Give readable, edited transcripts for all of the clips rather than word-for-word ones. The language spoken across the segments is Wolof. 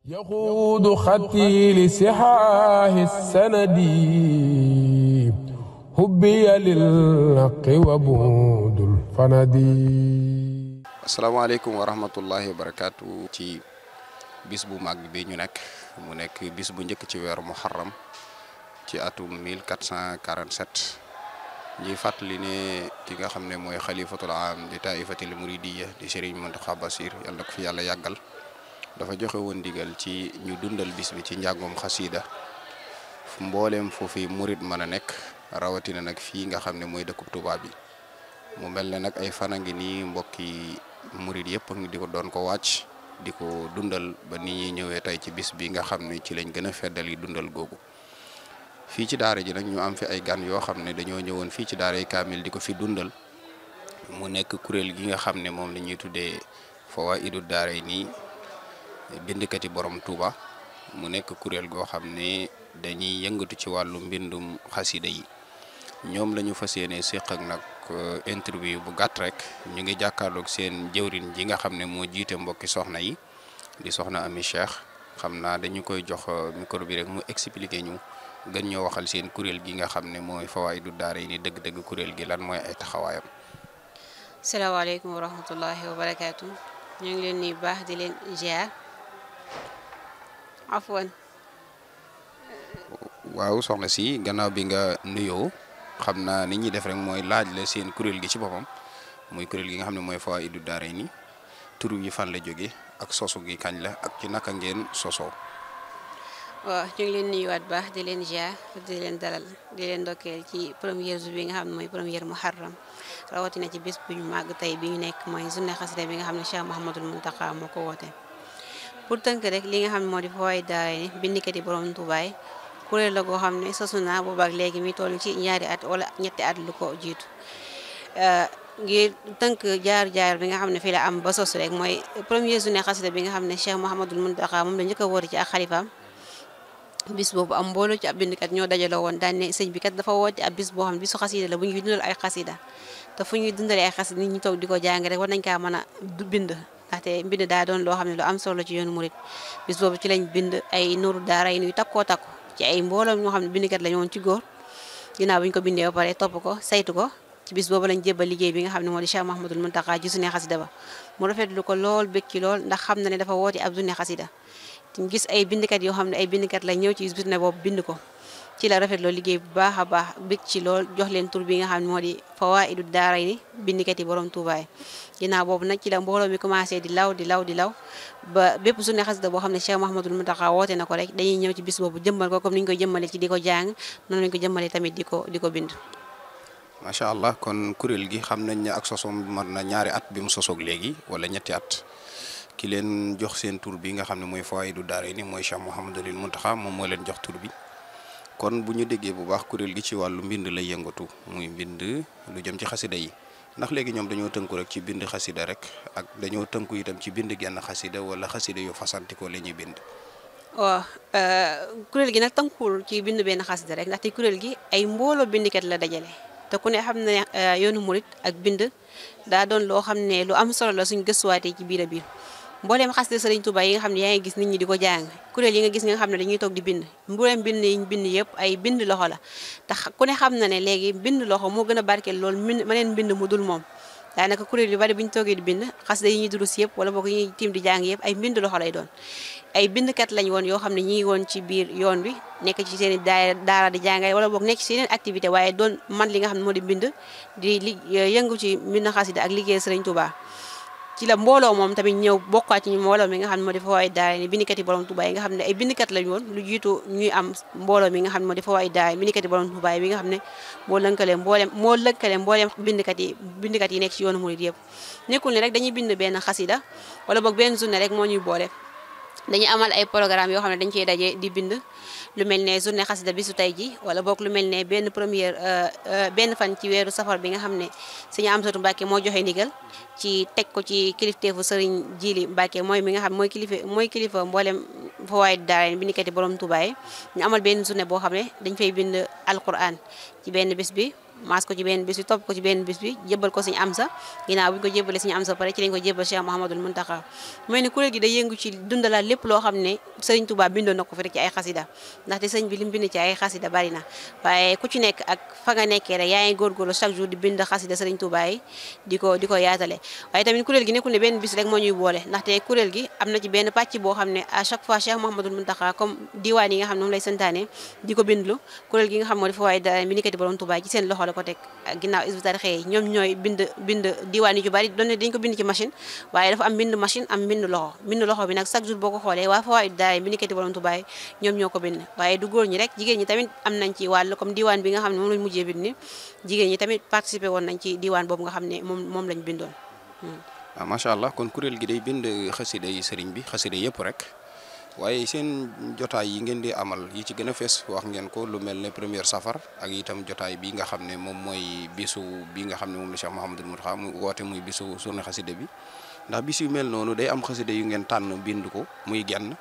يخوض خطي لسحاه السند هبي للحق وبود الفند. asalaamaaleykum wa rahmatullahi wa barakaatu. ci bis bu mag bi ñu nekk mu nekk bis bu njëkk ci weeru muharram ci atum 1447 ñuy fàttali ne ki nga xam ne mooy xalifatul am di taifatil muridiyya di Serigne Mountakha Bassir yàlla na ko fi yàlla yàggal dafa joxe woon ndigal ci ñu dundal bis bi ci njàngum xasida mbooleem foofu murid mën a nekk rawatina nag fii nga xam ne mooy dëkkub Tuubaa bi mu mel ne nag ay fan a ngi nii mbokki murid yëpp ngi di ko doon ko wàcc di ko dundal ba ni ñuy ñëwee tey ci bis bi nga xam ne ci lañ gën a feddali dundal googu fii ci daara ji nag ñu am fi ay gan yoo xam ne dañoo ñëwoon fii ci daara yi kaamil di ko fi dundal mu nekk kuréel gi nga xam ne moom la ñuy tuddee Fawaa'idu Daarayni bindikati borom Touba mu nekk kuréel goo xam ne dañuy yëngatu ci wàllu mbindum xasida yi ñoom la ñu fas yéene séq ak nag interview bu gàtt rek ñu ngi jàkkaarloog seen jëwrin ji nga xam ne moo jiite mbokki soxna yi di soxna Ami Cheikh xam naa dañu koy jox micro bi rek mu expliquer ñu gën ñoo waxal seen kuréel gi nga xam ne mooy Fawaa'idu Daarayni dëgg-dëgg kuréel gi lan mooy ay taxawaayam. salaamaaleykum wa rahmatullahi wa barakaatu ñu ngi leen nuyu baax di leen ziar. afwan. waaw soxna si gannaaw bi nga nuyoo xam naa ni ñuy def rek mooy laaj la seen kuréel gi ci boppam muy kuréel gi nga xam ne mooy Fawaa'idu Daarayni tur yi fan la jóge ak sosu gi kañ la ak ci naka ngeen sosoo. waaw ñu ngi leen nuyuwaat baax di leen ziar di leen dalal di leen ndokkeel ci première jour bi nga xam ne mooy première muharram rawatina ci bés bu ñu màgg tey bi ñu nekk mooy journée xasida bi nga xam ne Cheikh Mouhamadoul Mountakha moo ko woote. pour tënk rek li nga xam ne moo di Fawaa'idu Daarayni bindikati borom Tuubaa kuréel la goo xam ne sosu naa boobaak léegi mi toll ci ñaari at wala ñetti at lu ko jiitu ngir tënk jaar bi nga xam ne fii la am ba sos rek mooy première journée xasida bi nga xam ne Cheikh Mouhamadoul Mountakha moom la njëkk a woote ci ak xalifaam bis boobu am mbooloo ci ab bindkat ñoo dajaloo woon daan ne sëñ bi kat dafa woote ab bis boo xam ne bisu xasida la bu ñuy dundal ay xasida te fu ñuy dundalee ay xasida nit ñi toog di ko jàng rek war nañ kaa mën a bind ndaxte mbind daa doon loo xam ne lu am solo ci yoonu murit bis boobu ci lañ bind ay nuuru daarayni yu takkoo takku ci ay mbooloo ñoo xam ne bindkat la ñu woon ci góor ginnaaw bu ñu ko bindee ba pare topp ko saytu ko ci bis boobu lañ jébbal liggéey bi nga xam ne moo di Cheikh Mouhamadoul Mountakha ci journée xasida ba mu rafetlu ko lool bëgg ci lool ndax xam na ne dafa woote ab journée xasida ñu gis ay bindkat yoo xam ne ay bindkat la ñëw ci journée boobu bind ko ci la rafetloo liggéey bu baax a baax bëgg ci lool jox leen tur bi nga xam ne moo di Fawaa'idu Daarayni bindkat yi borom Tuubaa ginnaaw boobu nag ci la mbooloo mi commencé di law ba bépp journée xasida boo xam ne Cheikh Mouhamadoul Mountakha woote na ko rek dañuy ñëw ci bis boobu jëmmal ko comme ni ñu koy jëmmale ci di ko jàng noonu lañu ko jëmmale tamit di ko bind. macha allah kon kuréel gi xam nañ ne ak sosoom mën na ñaari at bi mu sosoog léegi wala ñetti at ki leen jox seen tur bi nga xam ne mooy Fawaa'idu Daarayni mooy Cheikh Mouhamadoul Mountakha moom moo leen jox tur bi. kon bu ñu déggee bu baax kuréel gi ci wàllu mbind lay yëngatu muy mbind lu jëm ci xasida yi ndax léegi ñoom dañoo tënku rek ci bind xasida rek ak dañoo tënku itam ci bind genn xasida wala xasida yu fasantikoo la ñuy bind. waaw kuréel gi nag tënkuwul ci bind benn xasida rek ndaxte kuréel gi ay mbooloo bindkat la dajale te ku ne xam ne yoonu murit ak bind daa doon loo xam ne lu am solo la suñ gëstuwaatee ci biir a biir. mbooleem xasida Sëriñ Tuubaa yi nga xam ne yaa ngi gis nit ñi di ko jàng kuréel yi nga gis nga xam ne dañuy toog di bind mbooleem bind yi ñu bind yëpp ay bind loxo la tax ku ne xam na ne léegi bind loxo moo gën a barkeel loolu maneen bind mu dul moom daanaka kuréel yu bari bu ñu toogee di bind xasida yi ñuy durus yëpp wala boog yi ñuy tiim di jàng yëpp ay bind loxo lay doon ay bindkat lañ woon yoo xam ne ñi ngi woon ci biir yoon bi nekk ci seen i daara di jàngale wala boog nekk ci seen activité waaye doon man li nga xam ne moo di bind di yëngu ci mbind xasida ak liggéey Sëriñ Tuubaa ci la mbooloo moom tamit ñëw bokkaat ci ñu mbooloo mi nga xam ne moo di Fawaa'idu Daarayni bindkat yi borom Tuubaa yi nga xam ne ay bindkat lañu woon lu jiitu ñuy am mbooloo mi nga xam ne moo di Fawaa'idu Daarayni bindkat yi borom Tuubaa yi bi nga xam ne moo lëkkale mbooleem bindkat yi nekk ci yoonu murid yëpp nekkul ne rek dañuy bind benn xasida wala boog benn journée rek moo ñuy boole dañuy amal ay programme yoo xam ne dañ cey daje di bind lu mel ne journée xasida bisu tey ji wala boog lu mel ne benn fan ci weeru safar bi nga xam ne Sëñ Amsatu Mbàkke moo joxe ndigal ci teg ko ci kilifteefu Sëriñ Jili Mbàkke mooy mi nga xam mooy kilifa mboolem Fawaa'idu Daarayni bi nekkati borom Tuubaa ñu amal benn journée boo xam ne dañ fay bind alquran ci benn bés bi maas ko ci benn bis bi topp ko ci benn bis bi jébbal ko Sëriñ Amsa ginnaaw bu ñu ko jébbalee Sëriñ Amsa pare ci lañ ko jébbal Cheikh Mouhamadoul Mountakha mel ni kuréel gi day yëngu ci dundalaat lépp loo xam ne Sëriñ Touba bindoon na ko fi rek ci ay xasida ndaxte sëñ bi li mu bind ci ay xasida bari na waaye ku ci nekk ak fa nga nekkee rek yaa ngi góorgóorlu chaque jour di bind xasida Sëriñ Touba yi di ko yaatale waaye tamit kuréel gi nekkul ne benn bis rek moo ñuy boole ndaxte kuréel gi am na ci benn pàcc boo xam ne à chaque fois Cheikh Mouhamadoul Mountakha comme diwaan yi nga xam ne moom lay santaane di ko bindlu kuréel gi nga xam moo dafa waaye da bi nekkati borom Touba ci seen loxo la ko teg ginnaaw Hizbut Tarqiyyah yi ñoom ñooy bind diwaan yi ju bari doon ne dañ ko bind ci machine waaye dafa am bind machine am bind loxo bi nag chaque jour boo ko xoolee waa Fawaa'id Daara bi nekkati borom Touba yi ñoom ñoo ko bind waaye du góor ñi rek jigéen ñi tamit am nañ ci wàll comme diwaan bi nga xam ne moom lañ mujjee bind ni jigéen ñi tamit participé woon nañ ci diwaan boobu nga xam ne moom lañ bindoon waaw macha allah kon kuréel gi day bind xasida yi sëriñ bi xasida yëpp rek waaye seen jotaay yi ngeen di amal yi ci gën a fees wax ngeen ko lu mel ne première safar ak itam jotaay bi nga xam ne moom mooy bisu bi nga xam ne moom la Cheikh Mouhamadoul Mountakha mu woote muy bisu journée xasida bi ndax bis yu mel noonu day am xasida yu ngeen tànn bind ko muy genn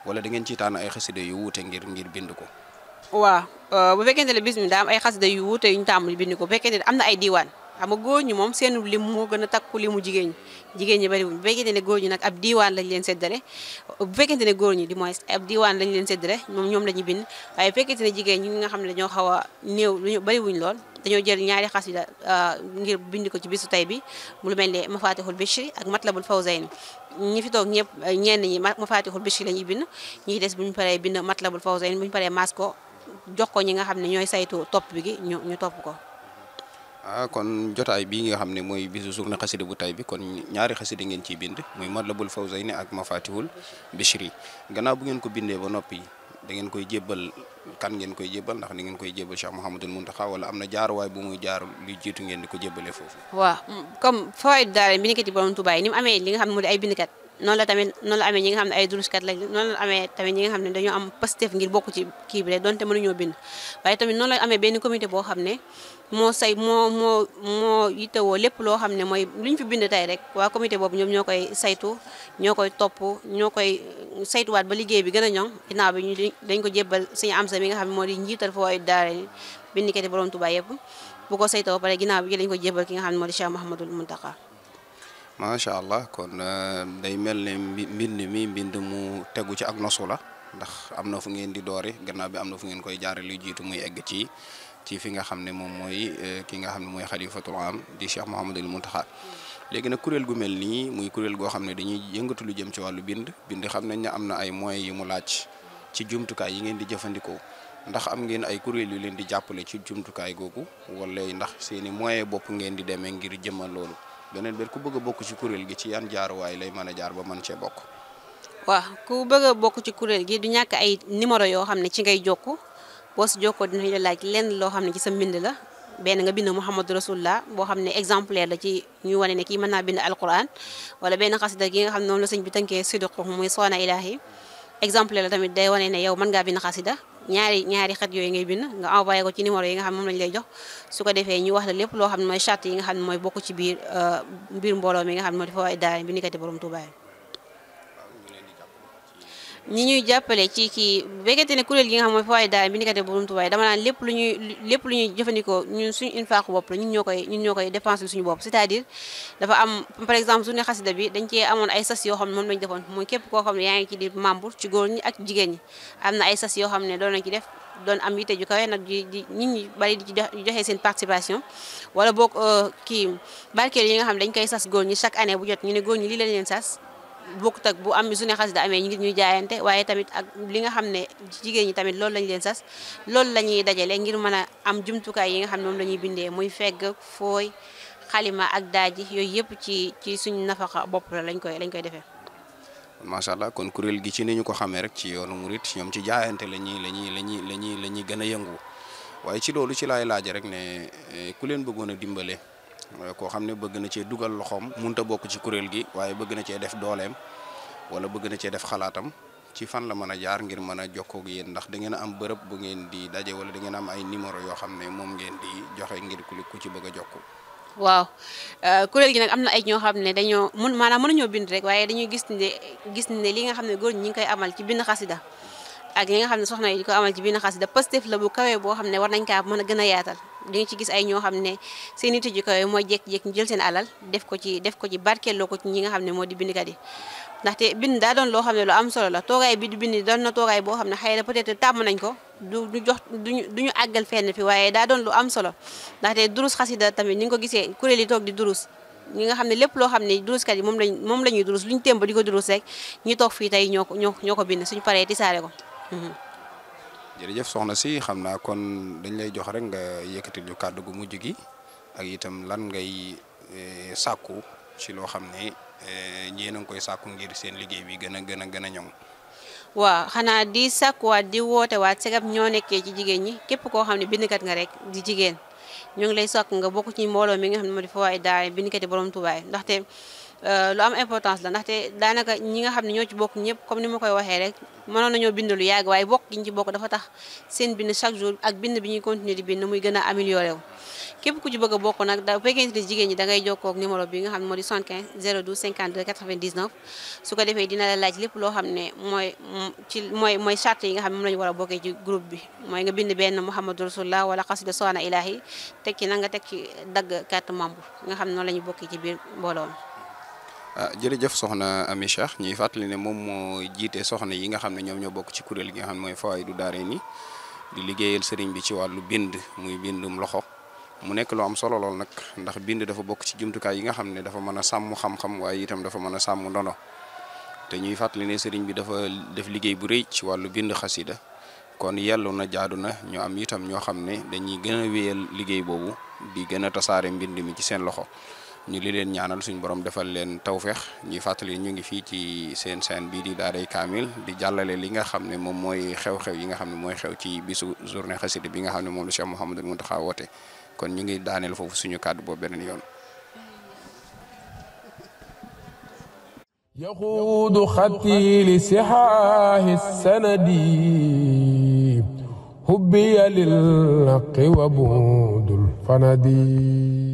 wala da ngeen ciy tànn ay xasida yu wuute ngir bind ko. waaw bu fekkente ne bis mi daa am ay xasida yu wuute yu ñu tàmm bind ko bu fekkente ne am na ay diwaan xam nga góor ñi moom seen lim moo gën a takku limu jigéen ñi bari wuñ bu fekkente ne góor ñi nag ab diwaan lañ leen séddale bu fekkente ne góor ñi di moins ab diwaan lañ leen séddale ñoom la ñuy bind waaye bu fekkente ne jigéen ñi nga xam ne dañoo xaw a néew luñu bari wuñ lool dañoo jël ñaari xasida ngir bind ko ci bisu tay bi mu lu mel ne Mafatihul Bichri ak Matlabul Fawzayni ñi fi toog ñëpp ñenn ñi Mafatihul Bichri la ñuy bind ñi des bu ñu paree bind Matlabul Fawzayni bu ñu paree maas ko jox ko ñi nga xam ne ñooy saytu topp bi gi ñu topp ko. kon jotaay bii nga xam ne mooy bisu journée xasida bu tay bi kon ñaari xasida ngeen ciy bind muy Matlabul Fawzayni ak Mafatihul Bichri gannaaw bu ngeen ko bindee ba noppi da ngeen koy jébbal kan ngeen koy jébbal ndax da ngeen koy jébbal Cheikh Mouhamadoul Mountakha wala am na jaaruwaay bu muy jaar lu jiitu ngeen di ko jébbalee foofu. waaw comme Fawaa'id Daara bi nekkati borom Touba yi ni mu amee li nga xam ne moo di ay bindkat noonu la amee ñi nga xam ne ay duruskat lañ noonu la amee tamit ñi nga xam ne dañoo am pastef ngir bokk ci kii bi rek donte mënuñoo bind waaye tamit noonu la amee benn comité boo xam ne moo yittewoo lépp loo xam ne mooy lu ñu fi bind tey rek waa comité boobu ñoom ñoo koy saytu ñoo koy topp ñoo koy saytuwaat ba liggéey bi gën a ñoŋ ginnaaw bi dañ ko jébbal Sëriñ Amsa mi nga xam ne moo di njiital Fawaa'id Daara bi nekkati borom Touba yëpp bu ko saytoo ba pare ginnaaw bi lañ ko jébbal ki nga xam ne moo di Cheikh Mouhamadoul Mountakha. macha allah kon day mel ne mbind mu tegu ci ak nosu la ndax am na fu ngeen di doore gannaaw bi am na fu ngeen koy jaare lu jiitu muy egg ci fi nga xam ne moom mooy ki nga xam ne mooy xalifatul am di Cheikh Mouhamadoul Mountakha léegi nag kuréel gu mel nii muy kuréel goo xam ne dañuy yëngatu lu jëm ci wàllu bind xam nañ ne am na ay moyens yu mu laaj ci jumtukaay yi ngeen di jëfandikoo ndax am ngeen ay kuréel yu leen di jàppale ci jumtukaay googu wala ndax seeni moyen bopp ngeen di demee ngir jëmmal loolu beneen ku bëgg a bokk ci kuréel gi ci yan jaaruwaay lay mën a jaar ba mën cee bokk. waaw ku bëgg a bokk ci kuréel gi du ñàkk ay numéro yoo xam ne ci ngay jokku boo si jokkoo dinañ la laaj lenn loo xam ne ci sa mbind la benn nga bind Muhammadu Rasulullah boo xam ne exemplaire la ci ñuy wane ne kii mën naa bind alquran wala benn xasida gi nga xam ne moom la sëñ bi tënkee sidqu muy soona ilahi exemplaire la tamit day wane ne yow mën ngaa bind xasida ñaari xet yooyu ngay bind nga envoyé ko ci numéro yi nga xam ne moom lañ lay jox su ko defee ñu wax la lépp loo xam ne mooy charte yi nga xam ne mooy bokk ci biir mbooloo mi nga xam ne moo di Fawaa'id Daara bi nekkati borom Touba ñi ñuy jàppale ci kii bu fekkente ne kuréel gi nga xam mooy Fawaa'id Daara bi nekkati borom Touba dama naan lépp lu ñuy jëfandikoo ñun suñu infaq bopp la ñun ñoo koy dépenser suñu bopp c'est-à-dire dafa am par exemple suñu xasida bi dañ cee amoon ay sas yoo xam ne moom lañ defoon mooy képp koo xam ne yaa ngi ci di membre ci góor ñi ak jigéen ñi am na ay sas yoo xam ne doon nañ ci def doon am yitte ju kawe nag di nit ñi bari di ci joxe seen participation wala boog kii barkeel yi nga xam ne dañ koy sas góor ñi chaque année bu jot ñu ne góor ñi lii lañ leen sas bokkut ak bu am suñu xasida amee ñu ngi ñuy jaayante waaye tamit ak li nga xam ne jigéen ñi tamit loolu lañ leen sas loolu la ñuy dajale ngir mën a am jumtukaay yi nga xam ne moom la ñuy bindee muy fegg fooy xalima ak daaji yooyu yëpp ci suñu nafaqa bopp la lañ koy defee. macha allah kon kuréel gi ci ni ñu ko xamee rek ci yoonu murit ñoom ci jaayante la ñuy gën a yëngu waaye ci loolu ci laay laaj rek ne ku leen bëggoon a dimbale. koo xam ne bëgg na cee dugal loxoom munta bokk ci kuréel gi waaye bëgg na cee def dooleem wala bëgg na cee def xalaatam ci fan la mën a jaar ngir mën a jokkoo ak yéen ndax da ngeen a am bërëb bu ngeen di daje wala da ngeen a am ay numéro yoo xam ne moom ngeen di joxe ngir ku ci bëgg a jokkoo. waaw kuréel gi nag am na ay ñoo xam ne dañoo maanaam mënuñoo bind rek waaye dañuy gis ne li nga xam ne góor ñi ngi koy amal ci bind xasida ak li nga xam ne soxna yi di ko amal ci bind xasida Pastef la bu kawee boo xam ne war nañ kaa mën a gën a yaatal di nga ci gis ay ñoo xam ne seen i tëju kaw mooy jékki-jékki ñu jël seen alal def ko ci barkeeloo ko ci ñi nga xam ne moo di bindkat yi ndaxte bind daa doon loo xam ne lu am solo la toogaay bi du bind doon na toogaay boo xam ne xëy na peut-être tàmm nañ ko duñu àggal fenn fi waaye daa doon lu am solo ndaxte durus xasida tamit ni nga ko gisee kuréel yi toog di durus ñi nga xam ne lépp loo xam ne duruskat yi moom la ñuy durus lu ñu témba di ko durus rek ñi toog fii tey ñoo ko bind suñu paree tisaare ko. jërëjëf soxna si xam naa kon dañ lay jox rek nga yëkkatil ñu kàddu gu mujj gi ak itam lan ngay sàkku ci loo xam ne ñeen a ngi koy sàkku ngir seen liggéey bi gën a ñoŋ. waaw xanaa di sàkkuwaat di wootewaat segam ñoo nekkee ci jigéen ñi képp koo xam ne bindkat nga rek di jigéen ñu ngi lay sàkku nga bokk ci mbooloo mi nga xam ne moo di Fawaa'id Daara bindkat yi borom Tuubaa ndaxte lu am importance la ndaxte daanaka ñi nga xam ne ñoo ci bokk ñëpp comme ni ma koy waxee rek mënoon nañoo bind lu yàgg waaye bokk gi ñu ci bokk dafa tax seen bind chaque jour ak bind bi ñuy continuer di bind muy gën a amélioré wu képp ku ci bëgg a bokk nag da fekkente ni jigéen ñi da ngay jokkoo ak numéro bi nga xam ne moo di 75 012 52 99 su ko defee dina la laaj lépp loo xam ne mooy charte yi nga xam ne moom la ñu war a bokkee ci groupe bi mooy nga bind benn Muhammadu Rasulullah wala xasida Sohna Ilahi teg ci nag nga teg ci dagg carte membre nga xam ne noonu la ñu bokkee ci biir mbooloo mi. jërëjëf soxna Amy Cheikh ñuy fàttali ne moom moo jiite soxna yi nga xam ne ñoom ñoo bokk ci kuréel gi nga xam ne mooy Fawaa'id Daarayni di liggéeyal sëriñ bi ci wàllu bind muy bindum loxo mu nekk lu am solo lool nag ndax bind dafa bokk ci jumtukaay yi nga xam ne dafa mën a sàmm xam-xam waaye itam dafa mën a sàmm ndono te ñuy fàttali ne sëriñ bi dafa def liggéey bu rëy ci wàllu bind xasida kon yellu na jaadu na ñu am itam ñoo xam ne dañuy gën a wéyal liggéey boobu di gën a tasaare mbind mi ci seen loxo ñu li leen ñaanal suñu borom defal leen tawfeex ñuy fàttali ñu ngi fii ci seen bii di Daaray Kaamil di jàllale li nga xam ne moom mooy xew-xew yi nga xam ne mooy xew ci bisu journée xasida bi nga xam ne moom la Cheikh Mouhamadul Mountakha woote kon ñu ngi daaneel foofu suñu kàddu boobu beneen yoon. yaxuudu xatti li sihaahi sanadi hubbiya lil haqqi wa buudul fanadi